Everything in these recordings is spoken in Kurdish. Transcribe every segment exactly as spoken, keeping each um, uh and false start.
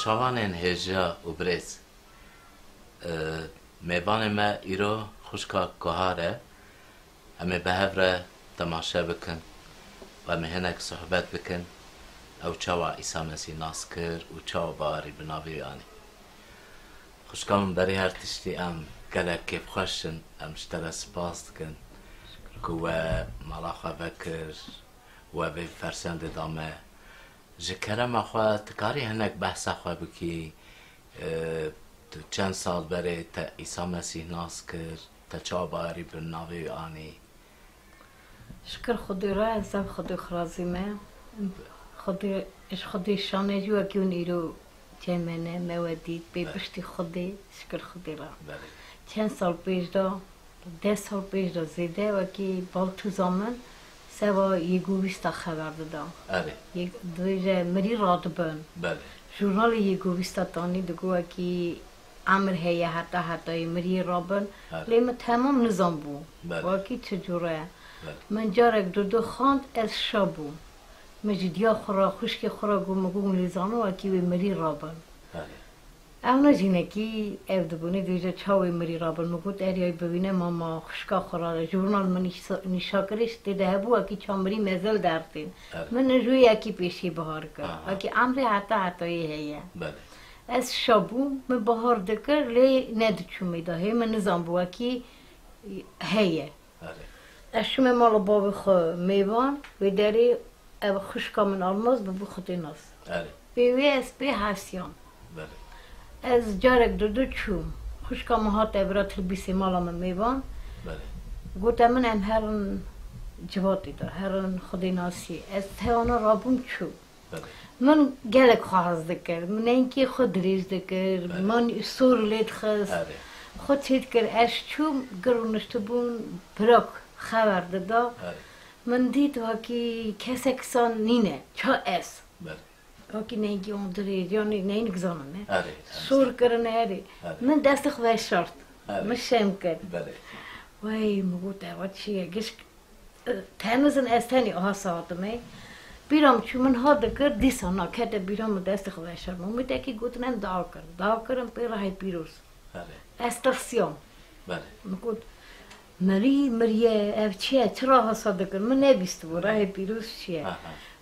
Çavanên hêja û birêz, e, mêvanê me îro xwişka Guhar e. Em ê bi hev re temaşe bikin û em ê hinek sohbet bikin. Ew çawa Îsa Mesîh nas kir û çawa bawerî bi navê wî anî? Xwişka min, berî her tiştî em gelek kêfxweş in. Em ji te re spas dikin ku we mala xwe vekir, we vê fersendê da me. Ji kerema xwe, tu karî hinek behsa xwe bikî? E, tu çend sal berê te Îsa Mesîh nas kir? Te çawa bawerî bi navê wî anî? Şikir Xwedê re, ez ev Xwedê xwe razî me. Xwedê, ji Xwedê şanê jî wekî hûn îro cem me ne, me we dît, bê Belê. Piştî Xwedê, şikir Xwedê re. Belê. Çend sal pêş de, deh sal pêş de zêde, wekî baltûza min seba Yêgovîsta xeber dida. Erê. Yê-, dibêje mirî radibin. Belê. Jurnalê Yêgovîsta tanî digo wekî emir heye heta hetayê miriyê rabin. Belê. Lê min temam nizanbû. Belê. Wekî çi cûre. Belê. Min carek dudu xwend, ez şa bûm. Min ji diya xwe re, xwişkê xwe re got, min got, hûn lê zanin wekî wê mirî rabin. Belê. Ew ne jînekî ev dibûnê dibêje çawa wê mirî rabin. Min got, eriyayî bibîne mama xwişka xwe re. Jurnal min nîşa-, nîşa kirê, ji tê de hebû wekî çawa mirî mezin dertîn. Evet. Min ji wê yekî pêşî bihar kir. Aha. Wekî emrê heta hetayê heye. Belê. Ez şa bûm, min bihar dikir, lê nediçû mêda. Hê min nizanbû wekî heye. Erê. Ez çûme mala bavê xwe mêvan, wê derê ev xwişka min Almaz bûbû Xwedênas. Erê. Pê wê ez pê hesiyam. Belê. Ez carek dudu çûm. Xwişka min hat evra tilbîsê mala min mêvan. Belê. Gote min em herin civatê de, herin Xwedênasiyê. Ez tewana rabûm çûm. Belê. Min gelek xwe hez dikir. Min neynkê xwe dirêj dikir. Belê. Min sor lê dixist. Erê. Xwe çê dikir. Ez çûm, gir rûniştibûn, pirak xeber dida. Erê. Min dît wekî kesek san nîne. Ça ez. Belê. Wekî neynkê wan dirêj, yanî neynik zanin, ne? Erê, erê. Sor kirine, erê. Erê. Min destê xwe veşart. Erê. Min şem kir. Belê. Wey, min got, ewa çi ye? Giş Tenizin ez tenê aha saxtime. Bîra min çû, min ha dikir, dîsa na kete bîra min, destê xwe veşar. Min wî tekî gotin em dua kirin. Dua kirin pê rehê pîroz. Belê. Ez tirsiyam. Belê. Min got, mirî, miriye, ev çi ye? Çi rahasa dikir? Min nebîstibû rehê pîroz çi ye. Aha.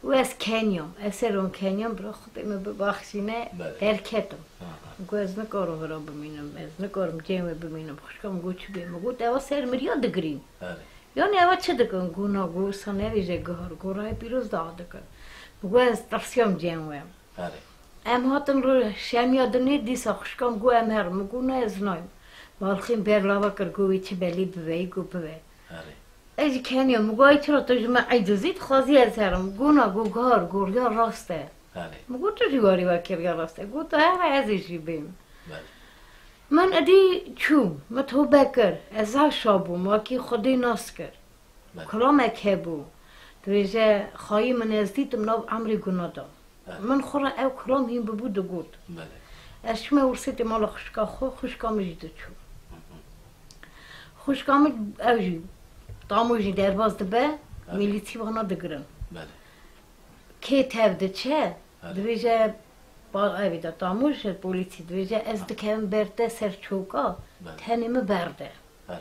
Û ez keniyam. Ez seron keniyam, bira Xwedê min bibaxşîne, Belê. Derketim. Aha. Min got, ez nikarim vira bimînim, ez nikarim cem we bimînim. Xwişka min got, çi bê? Min got, ewa ser miriya digirîn. Erê. Yanî ewa çi dikin? Got na, got wisa nebêje Guhar, got rehê pîroz dua dikin. Min got ez tirsiyam cem we. Erê. Em hatin ro şemiya dinê, dîsa xwişka min got em herin. Min got na, ez nayim. Malxîn ber lava kir, got wê çi belê biveyî, got bive. Erê. Ez jî keniya, min got ay çira tu ji min ey dizî, dixwazî ez herim? Got na, got Guhar, got riya rast e. Erê. Min got tu jî warî we kiriya rast e. Got tu here, ez ê jî bêm. Belê. Min êdî çûm, min tobe kir, ez zaf şa bûm, wekî Xwedê nas kir. Belê. Kulamek hebû, dibêje, xayî min ez dîtim nav emrê guna da. Belê. Min xwe re ew kulam hîn bibû digot. Belê. Ez çûme wirsêtê mala xwişka xwe, xwişka min jî diçû. Hı hı. Xwişka min ew jî, tamo jî derbas dibe, Belê. Mîlîtî vana digirin. Belê. Kê tev diçe, Erê. Dibêje, ba-, evî de tamûr ji polîsî dibêje, ez dikevim ber te ser çoka, Belê. Tenê min berde. Erê.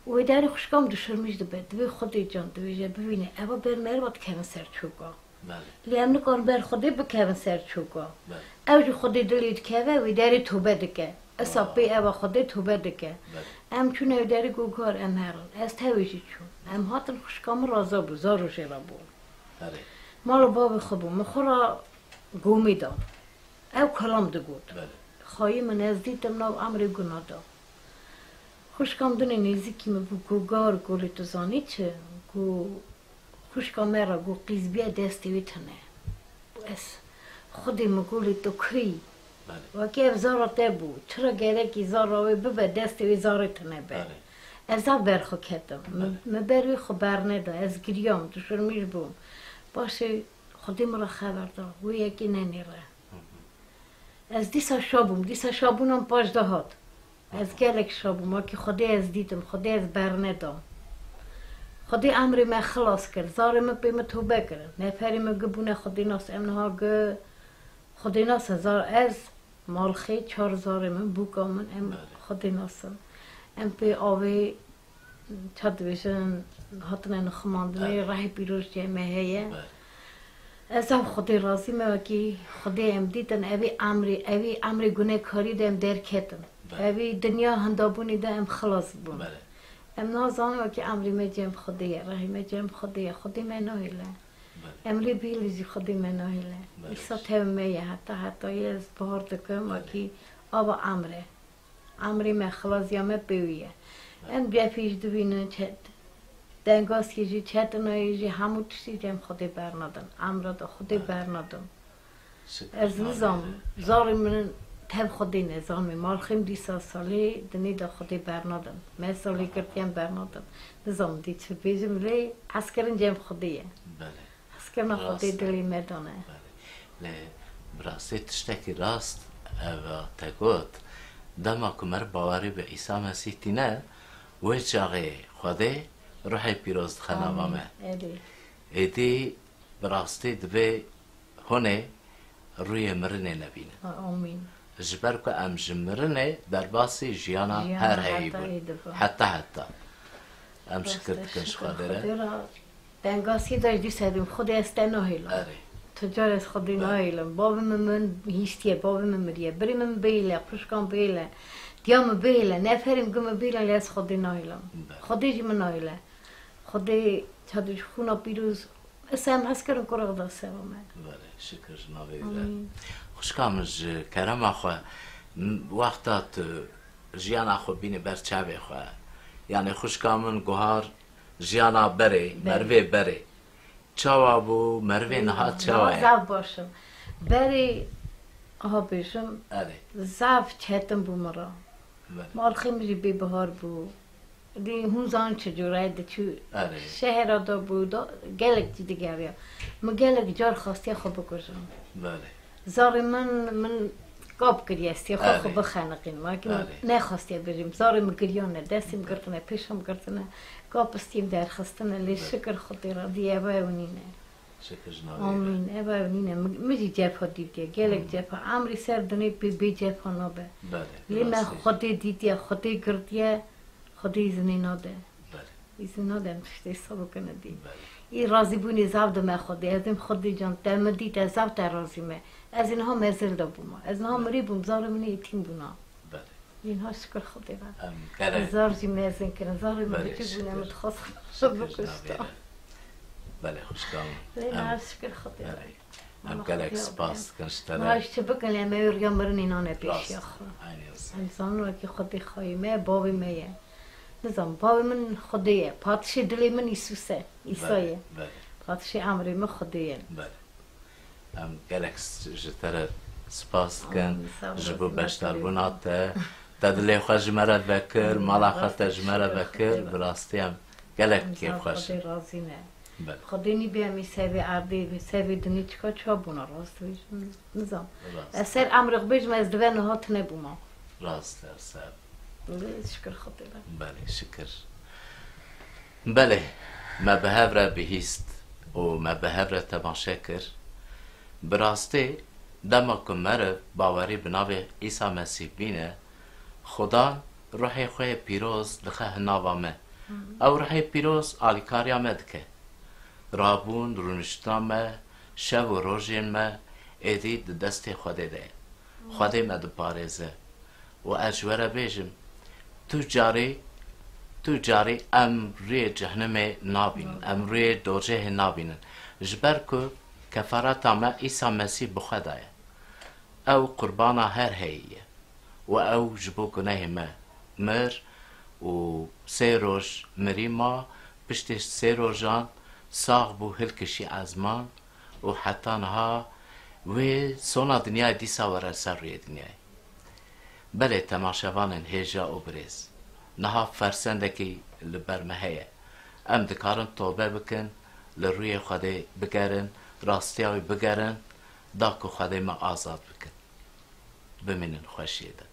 Û wê derê xwişka min dişirmîş dibe. Dibê Xwedê can, dibêje, bibîne, eva ber meriva dikevin ser çoka. Belê. Lê em nikarin ber Xwedê bikevin ser çoka. Belê. Ew jî Xwedê dilê dikeve, wê derê tobe dike. Esa Aa. Pê eva Xwedê tobe dike. Belê. Em çûne wê derê got, Guhar em herin. Ez tevê jî çûm. Em hatin xwişka min raza bû, zar rojê re bû. Erê. Mala bavê xwe bû. Min xwe re gomê da. Ew kelam digot. Belê. Xayî min ez dîtim nav emrê guna da. Xwişka min dinê nêzîkî min bû, got, Guhar, got lê tu zanî çi? Got, xwişka me re, got, qîz bîye destê wê tune. Ez, Xwedê min, got lê tu kuyî? Belê. Wekî ev zara te bû. Çira gerekî zara wê bibe, destê wê zarê tune be. Belê. Ez zaf ber xwe ketim. Min, Belê. Min ber wê xwe berneda. Ez giriyam, dişirmîş bûm. Paşê Xwedê min re xeber da. Wê yekê nenêre. Hı hı. Ez dîsa şa bûm. Dîsa şabûna min paş de hat. Ez gelek şa bûm. Wekî Xwedê ez dîtim. Xwedê ez bernedam. Xwedê emrê me xilas kir. Zarê min pê min tobe kirin. Neferê min gi bûne Xwedênas. Em niha gi Xwedênas e, zar ez Malxê çar zarê min, bûka min, em Belê. Xwedê nas in. Em pê avê, ça dibêjin, hatine nixumandinê, Belê. Rehê pîroz jê me heye. Belê. Ez ev Xwedê razî me, wekî Xwedê em dîtin, evî emrê, evî emrê gunekarî de em derketin. Belê. Evî dinya hindabûnê de em xilas bûn. Belê. Em nazanin wekî emrê me cem Xwedê ye, rehê me cem Xwedê ye, Xwedê me nahêle. Belê. Em lê bihêlin jî Xwedê me nahêle. Belê. Îsa tev me ye, heta hetayê ez bahar dikim, Belê. Wekî ava emr e. Emrê me, xilaziya me pê wî ye. Belê. Em cefî jî dibînin, çet-, dengasiyê jî, çetinayê jî, hemû tiştî cem Xwedê bernadin. Emra de Xwedê Belê. Bernadin. Şikir Ez navê nizam, de. Zarê min tev Xwedê ne, zanê. Malxê min dîsa salê dinê de Xwedê bernadin. Me salê Aha. Girtiye em bernadin. Nizam dî çi bêjim lê hezkirin cem Xwedê ye. Belê. Hezkirina Xwedê Rast e. Dilê me dane. Belê. Lê bi rastî tiştekî rast ev a te got. Dema ku meriv bawerî bi Îsa Mesîh tîne, wê çaxê Xwedê ruhê pîroz dixe nava Amîn. Me. Erê. Êdî bi rastî divê hûnê rûyê mirinê nebînin. A-, amîn. Ji ber ku em ji mirinê derbasî jiyana Jiyana her heyî heta bûn. Ê dibin. Heta heta. Em Rast şikir e, dikin ji şikir Xwedê re. Xwedê re. Dengasî de jî dîsa dibim, Xwedê ez te nahêlim. Erê. Tu car ez Xwedê Belê. Nahêlim. Bavê min min hîstiye, bavê min miriye. Birê min bihêle, xwişkan bihêle, diya min bihêle, neferên ku min bihêle lê ez Xwedê nahêlim. Belê. Xwedê jî min nahêle. Xwedê çadir ji xûna pîroz Esa em hez kirin ku rexda seva me. Belê, şikir ji navê wî de. Amîn. Xwişka min ji kerema xwe, m-, wexta tu jiyana xwe bînî ber çavê xwe, yanî xwişka min guhar jiyana berê, Berê. Merivê berê. Çawa bû, merivê niha çawa ye? Zaf baş im. Berê, aha bêjim, Erê. Zaf çetin bû min re. Belê. Malxê min jî bê bihar bû. Dê hûn zanin çi cûre diçû Erê. Şehra da bû, da gelek jî digeriya. Min gelek car xwestiye xwe bikujim. Belê. Zarê min, min kap kiriye, stê xwe xwe Erê. Bixeniqînim. Wekî min Erê. Nexwestiye bijîm. Zarê min giriyane, destê min girtine, pêşa min girtine. Kap stîm derxistine, lê Belê. Şikir Xwedê re dî eva ew nîne. Şikir ji navê Amîn. Eva ew nîne. Min, min jî cepha dîtiye. Gelek Hmm. Cepha. Emrî ser dinê bê, bê cepha nabe. Belê, Lê me rast e. Xwedê dîtiye, Xwedê girtiye, Xwedê îzinê nade. Belê. Îzin nade em tiştê salo kene dî. Belê. Î razîbûnê zaf dime Xwedê. Ez dêm Xwedê can, te min dît, ez zaf te razî me. Ez ê niha mezin de bûma. Ez niha Belê. Mirî bûm, zarê min êtîm bûna. Belê. Yê niha şikir Xwedê be. Em gelek Zar jî mezin kirin. Zarê min Belê, biçûk bûne, şikir. Min dixwest Şikir bikuşta. Navê re. Belê, xwişka min. Lê Em niha şikir Xwedê be. Belê. Em Mala gelek Xwedê spas be. Dikin ji te re. Niha ji çi bikin, em ê riya mirinê nane Rast. Pêşiya xwe. Aynı yazı. Em zanin wekî Xwedê xayê me, bavê me ye. Nizam, bavê min Xwedê ye. Padişê dilê min Îsus e. Îsa Belê, ye. Belê. Padişê emrê min Xwedê ye. Belê. Em gelek s-, ji te re spas dikin, Amin, sağ ji bo olasın, beşdarbûna te. Te dilê xwe ji me re vekir, mala xwe te ji me re vekir, bi rastî em gelek kêfxweş in. Xwedê razî ne. Belê. Xwedê nîbê em î sevê erdê, vê sevê dinê çika çawa bûna rast bêjim? Nizam. Rast. Ez ser emrê xwe bêjim, ez dive niha tune bûma. Rast e, ser. Belê, şikir Xwedê be. Belê, şikir. Belê, me bi hev re bihîst û me bi hev re temaşe kir. Bi rastî, dema ku meriv bawerî bi navê Îsa Mesîh bîne, Xudan ruhê xwe yê pîroz dixe hin nava me. Hı. Ew ruhê pîroz alîkariya me dike. Rabûn, rûniştina me, şev û rojên me êdî di destê Xwedê de ye. Xwedê me diparêze. Û ez ji we re bêjim, tu carî, tu carî em rûyê cehnimê nabînin, em rûyê docehê nabînin. Ji ber ku kefareta me Îsa Mesîh bi xwe daye. Ew qurbana her heyî ye. Û ew ji bo gunehê me mir û sê roj mirî ma, piştî sê rojan sax bû, hilkişî ezman û heta niha wê sona dinyayê dîsa were ser rûyê dinyayê. Belê temaşevanên hêja û birêz, niha fersendekî li ber me heye. Em dikarin tobe bikin, li rûyê Xwedê bigerin, rastiya wî bigerin, da ku Xwedê me azad bikin. Bimînin xweşiyê de.